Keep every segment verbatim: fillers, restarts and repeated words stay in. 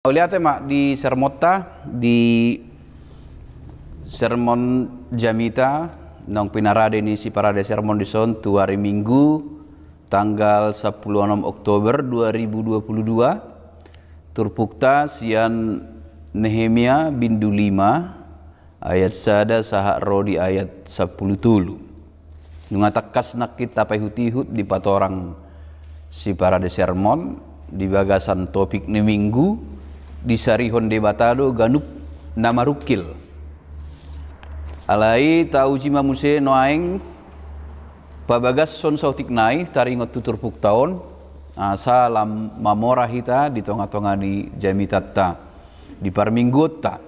Mauliate ma di sermonta, di sermon jamita naung pinarade ni siparade sermon dison tu ari Minggu, tanggal sampulu onom Oktober dua ribu dua puluh dua. Turpukta sian Nehemia bindu lima, ayat sada sahat ro di ayat sampulu tolu. Nunga tangkas nangkin tapaihut-ihut di patorang siparade sermon di bagasan topik ni Minggu, disarihon Debata do ganup na marungkil. Alai tauji ma muse nuaeng pabagashon saotik nai taringot tu turpukta on, asa lam mamora hita di tonga-tonga ni jamitanta, di parmingguonta.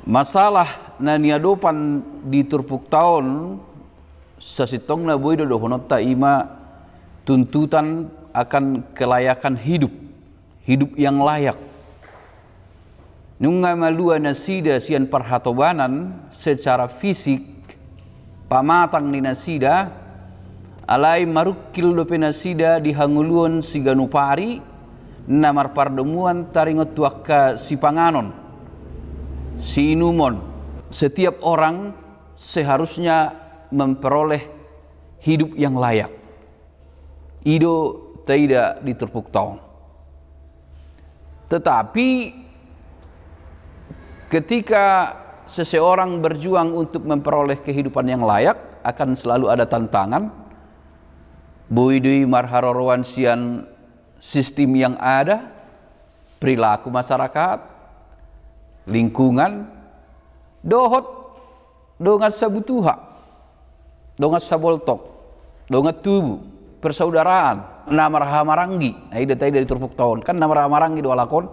Masalah na niadopan di turpukta on, sasintongna boi do dohononta, i ma tuntutan akan kelayakan hidup, hidup yang layak. Nunga malua nasida sian parhatobanan secara fisik, pamatang ni nasida, alai marungkil dope nasida di hangoluan siganup ari na marpardomuan taringot tu angka sipanganon, siinumon. Setiap orang seharusnya memperoleh hidup yang layak. I do taida di turpukta on. Tetapi ketika seseorang berjuang untuk memperoleh kehidupan yang layak, akan selalu ada tantangan. Boi do i marharoroan sian sistem yang ada, perilaku masyarakat, lingkungan, dohot dongan sabutuha, dongan saboltok, dongan tubu, persaudaraan, na marhahamaranggi. Nah, i do taida di turpukta on, kan na marhahamaranggi do halak on,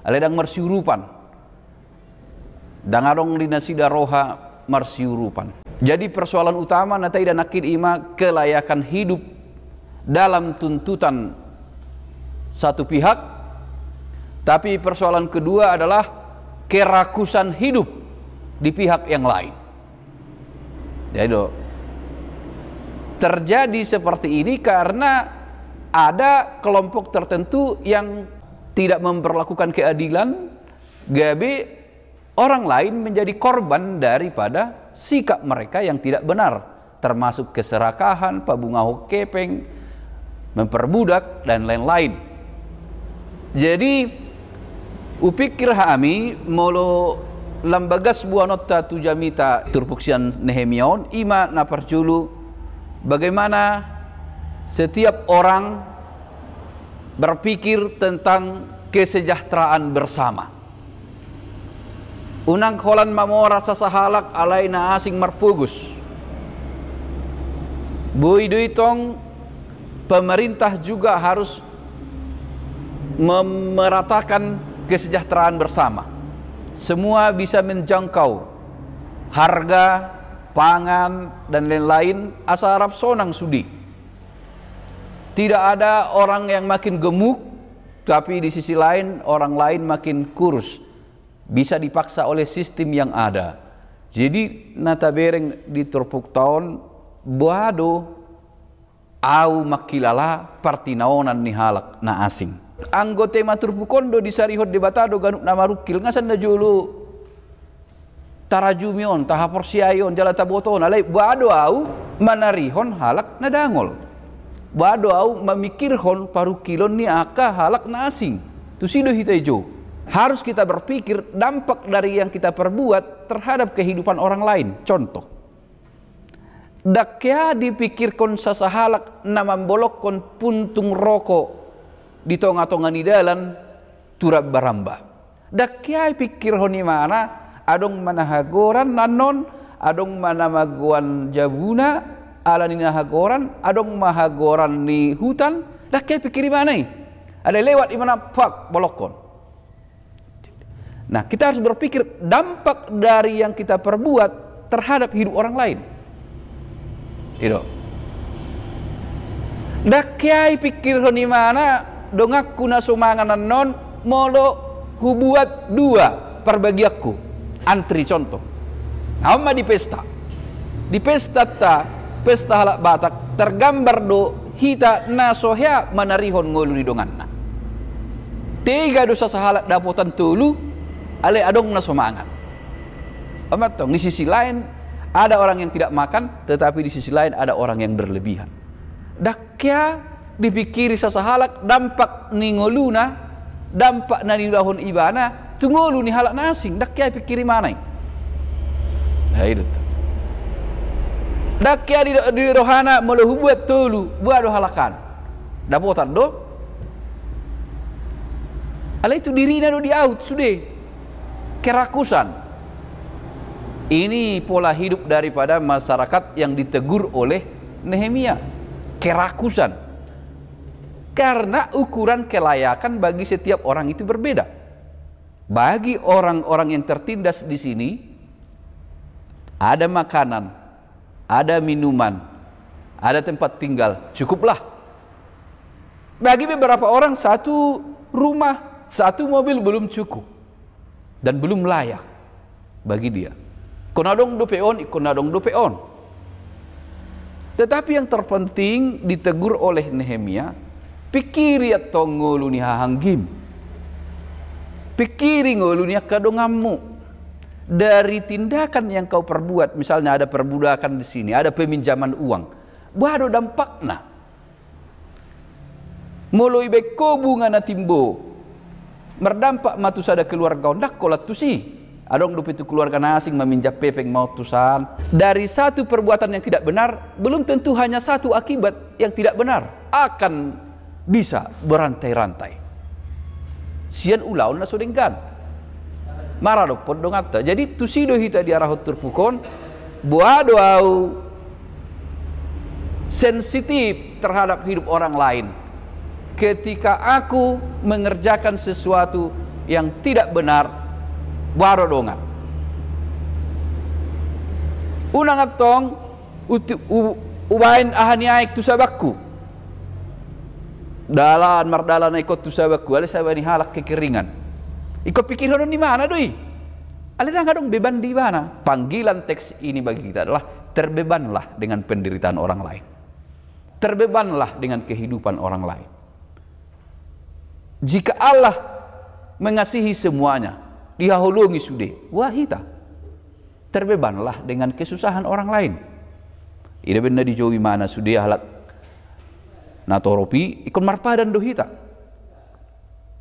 alai ndang marsiurupan. Ndang adong di nasida roha marsiurupan. Jadi persoalan utama na taida nangkin i ma kelayakan hidup dalam tuntutan satu pihak, tapi persoalan kedua adalah kerakusan hidup di pihak yang lain. Jadi do, terjadi seperti ini karena ada kelompok tertentu yang tidak memperlakukan keadilan, gabe orang lain menjadi korban daripada sikap mereka yang tidak benar, termasuk keserakahan, pabungahon hepeng, memperbudak, dan lain-lain. Jadi, hupikir hami, molo lam bagas boanonta tu jamita turpuk sian Nehemia on, i ma na parjolo, bagaimana setiap orang berpikir tentang kesejahteraan bersama. Unang holan mamora sasahalak alai na asing marpogos. Boi do i tong, pemerintah juga harus memeratakan kesejahteraan bersama. Semua bisa menjangkau harga, pangan, dan lain-lain, asa rap sonang sude. Tidak ada orang yang makin gemuk, tapi di sisi lain orang lain makin kurus. Bisa dipaksa oleh sistem yang ada. Jadi, na tabereng di turpukta on, boha do au mangkilala partinaonan ni halak na asing. Anggo tema turpuk on do disarihon Debata do ganup na marungkil, nga sian na jolo tarajumi on, tahaporseai on, jala taboto on, alai boha do au manarihon halak na dangol. Boha do au mamikirhon parungkilon ni angka halak na asing. Tusi do hita i jo. Harus kita berpikir dampak dari yang kita perbuat terhadap kehidupan orang lain. Contoh, ndang hea dipikirhon sasahalak na mambolongkon puntung rokok di tonga-tonga ni dalan tu ramba-ramba. Ndang hea dipikirhon imana, adong ma na hagoran annon, adong ma na magoan jabuna ala ni na hagoran, adong ma hagoran ni hutan, ndang hea dipikir imana i. Alai lewat imana, pak, bolongkon. Nah, kita harus berpikir dampak dari yang kita perbuat terhadap hidup orang lain. I do. Ndang hea dipikirhon imana, donganku na so mangan annon, molo hubuat dua parbagianku. Antri, contoh. Nah, on ma di pesta. Di pestanta, pesta halak Batak, tergambar do hita na so hea manarihon ngolu ni donganna. Tega do sasahalak dapotan tolu, alai adong na so mangan. Amantong, di sisi lain ada orang yang tidak makan, tetapi di sisi lain ada orang yang berlebihan. Ndang hea dipikiri sasahalak dampak ni ngoluna, dampak na niulahon ibana tu ngolu ni halak na asing, ndang hea dipikiri manang i. Nah, itu tuh. Ndang hea di, di rohana molo hubuat tolu, boha do halak an. Dapotan do. Alai tu dirina do diaut sude. Kerakusan. Ini pola hidup daripada masyarakat yang ditegur oleh Nehemia. Kerakusan. Karena ukuran kelayakan bagi setiap orang itu berbeda. Bagi orang-orang yang tertindas di sini, ada makanan, ada minuman, ada tempat tinggal, cukuplah. Bagi beberapa orang, satu rumah, satu mobil belum cukup dan belum layak bagi dia. Ingkon adong dope on, ingkon adong dope on. Tetapi yang terpenting ditegur oleh Nehemia, pikiri antong ngolu ni hahaanggim. Pikiri ngolu ni angka donganmu. Dari tindakan yang kau perbuat, misalnya ada perbudakan di sini, ada peminjaman uang, boha do dampakna? Molo ibaen ho bunga na timbo, mardampak ma tu sada keluarga on, ndang holan tusi. Adong dope tu keluarga na asing maminjam hepeng ma on tusan. Dari satu perbuatan yang tidak benar, belum tentu hanya satu akibat yang tidak benar. Akan bisa berantai-rantai. Sian ulaon na so denggan. Maradophon donganta. Jadi tusi do hita diarahon turpuk on, boha do au sensitif terhadap hidup orang lain. Ketika aku mengerjakan sesuatu yang tidak benar, boha do dongan. Unang antong uti-, u-, ubaen aha ni aek tu sabangku. Dalan mardalan aek on tu sabangku, alai saba ni halak kekeringan. Ingkon pikirhonon ni ibana do i. Alai ndang adong beban di ibana. Panggilan teks ini bagi kita adalah terbebanlah dengan penderitaan orang lain. Terbebanlah dengan kehidupan orang lain. Jika Allah mengasihi semuanya, dihaholongi sude, boha hita? Terbebanlah dengan kesusahan orang lain. Ida baen na dijou ibana sude halak na torop i, ingkon marpadan do hita.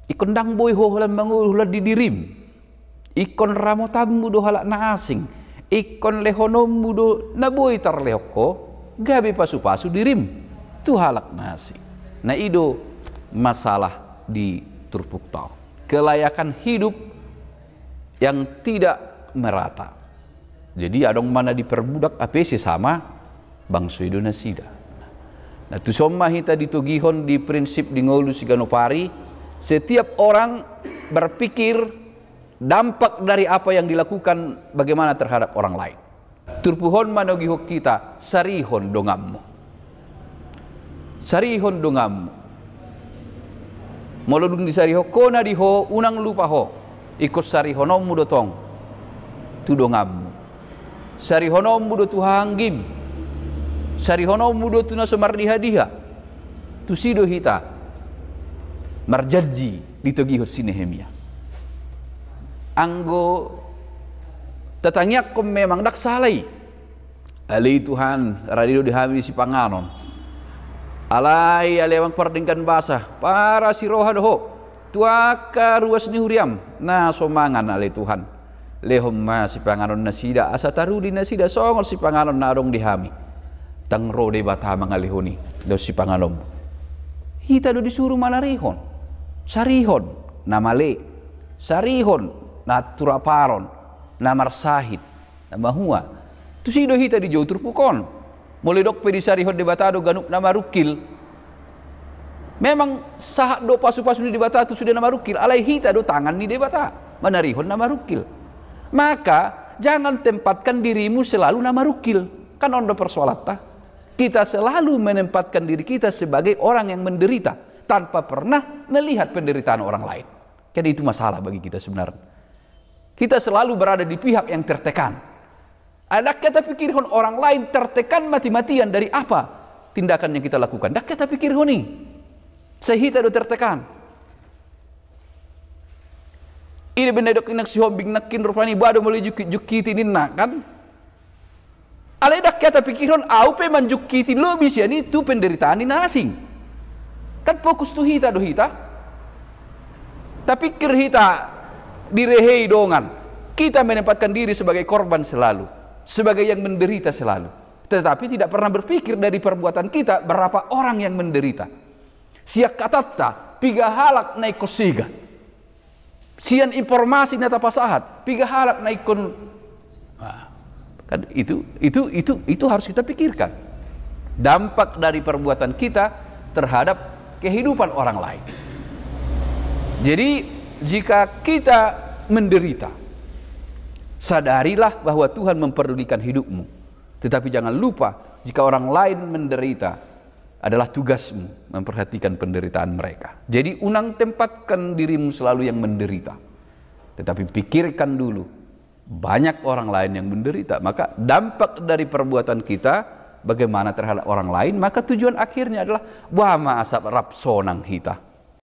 Ingkon ndang boi ho holan mangolu holan di dirim. Ingkon ramotanmu do halak na asing. Ingkon lehononmu do na boi tarlehon ho, gabe pasupasu dirim tu halak na asing. Nah, i do masalah di turpukta on. Kelayakan hidup yang tidak merata. Jadi adong ma na diperbudak, hape sesama bangso i do nasida. Nah, tuson ma hita ditogihon di prinsip di ngolu siganup ari, setiap orang berpikir dampak dari apa yang dilakukan bagaimana terhadap orang lain. Turpuk on manogihon hita, sarihon donganmu. Sarihon donganmu. Molo dung disarihon ho na di ho, unang lupa ho. Ingkon sarihononmu do tong tu donganmu. Sarihononmu do tu hahaanggim. Sarihononmu do tu na so mardiha-diha. Tusi do hita marjanji ditogihon si Nehemia. Anggo tatangiangkon memang ndang sala i. Ale Tuhan, rade do di hami sipanganon. Alai ale amang pardenggan basa, parasi roha do ho. Tu angka ruas ni huriam na so mangan, ale Tuhan, lehon ma sipanganon nasida, asa taruli nasida songon sipanganon na adong di hami. Ndang ro Debata mangalehon i, lehon sipanganon. Hita do disuru manarihon. Sarihon na male. Sarihon na turaparon, na marsahit, na mahua. Tusi do hita dijou turpuk on. Molo didok pe disarihon Debata do ganup na marungkil. Memang sahat do pasupasu ni Debata tu sude na marungkil, alai hita do tangan ni Debata manarihon na marungkil. Maka jangan tempatkan dirimu selalu na marungkil. Kan on do persoalanta. Kita selalu menempatkan diri kita sebagai orang yang menderita tanpa pernah melihat penderitaan orang lain. Kan itu masalah bagi kita sebenarnya. Kita selalu berada di pihak yang tertekan. Ndang hea tapikirhon orang lain tertekan mati-matian dari apa tindakan yang kita lakukan. Ndang hea tapikirhon i. Sai hita do tertekan. Dia benda dok inak si hombing nakin rupani bado mulai jukit-jukiti ninna kan. Alai dak kita pikirhon au pe manjukiti lobi sian i tu penderitaan ni na asing. Kan fokus tu hita do hita. Tapikir hita direhei dongan. Kita menempatkan diri sebagai korban selalu. Sebagai yang menderita selalu. Tetapi tidak pernah berpikir dari perbuatan kita berapa orang yang menderita. Sian hatanta, piga halak na ingkon sega. Sian informasi na tapasahat, piga halak na ingkon. Nah, kan itu itu itu itu harus kita pikirkan. Dampak dari perbuatan kita terhadap kehidupan orang lain. Jadi jika kita menderita, sadarilah bahwa Tuhan memperdulikan hidupmu. Tetapi jangan lupa, jika orang lain menderita, adalah tugasmu memperhatikan penderitaan mereka. Jadi unang tempatkan dirimu selalu yang menderita. Tetapi pikirkan dulu, banyak orang lain yang menderita. Maka dampak dari perbuatan kita bagaimana terhadap orang lain, maka tujuan akhirnya adalah boha ma asa rap sonang hita.